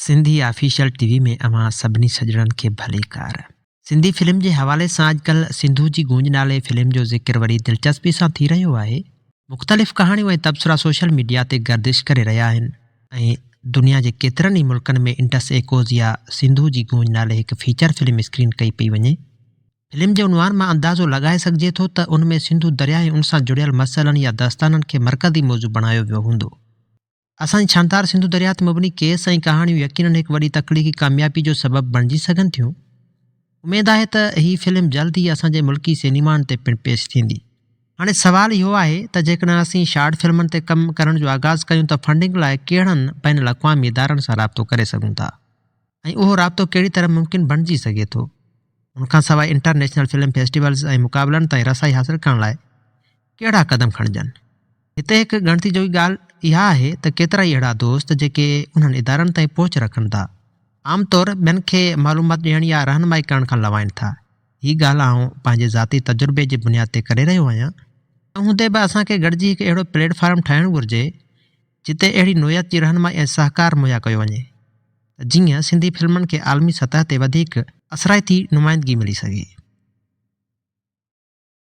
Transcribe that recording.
Sindhi official ٽي V ۾ اوهان سڀني سڄڻن کي ڀليڪار. سنڌي فلم جي حوالي سان اڄڪلهه سنڌو جي گونج نالي فلم جو ذڪر وڏي دلچسپي سان ٿي رهيو آهي. مختلف ڪهاڻيون ۽ تبصرا سوشل ميڊيا تي گردش ڪري رهيا آهن ۽ دنيا جي ڪيترن ئي ملڪن ۾ انڊس ايڪوز يا سنڌو جي گونج نالي هڪ فيچر فلم اسڪرين ڪئي پئي وڃي. فلم جي عنوان مان اندازو لڳائي سگهجي ٿو ته ان ۾ سنڌو درياء ۽ ان سان جڙيل مسئلن يا داستانن کي مرڪزي موضوع بڻايو ويو هوندو. اسان جي شاندار سنڌو درياء تي مبني ڪيس ۽ ڪهاڻيون يقينن هڪ وڏي تخليقي ڪاميابي جو سبب بڻجي سگهن ٿيون. اميد آهي ته هي فلم جلد ئي اسان جي ملڪي سئنيمائن تي پڻ پيش ٿيندي. هاڻي سوال اهو آهي ته جيڪڏهن اسين شارٽ فلمن تي ڪم ڪرڻ جو آغاز ڪيون ته فنڊنگ لاء ڪهڙن بين الاقوامي ادارن سان رابطو ڪري سگهون ٿا ۽ اهو رابطو ڪهڙي طرح ممڪن بڻجي سگهي ٿو؟ ان کان سواء انٽرنيشنل فلم فيسٽيولز ۽ مقابلن تائين رسائي حاصل ڪرڻ لاء ڪهڙا قدم کڻجن؟ هتي هڪ ڳڻتي جوڳي ڳالهه اها آهي ته ڪيترائي اهڙا دوست جيڪي انهن ادارن تائين پهچ رکن ٿا، عام طور ٻين کي معلومات ڏيڻ يا رهنمائي ڪرڻ کان لوائن ٿا. هي ڳالهه آئون پنهنجي ذاتي تجربي جي بنياد تي ڪري رهيو آهيان. تنهن هوندي به اسان کي گڏجي هڪ اهڙو پليٽ فارم ٺاهڻ گهرجي، جتي اهڙي نوعيت جي رهنمائي ۽ سهڪار مهيا ڪيو وڃي ته جيئن سنڌي فلمن کي عالمي سطح تي وڌيڪ اثرائتي نمائندگي ملي سگهي.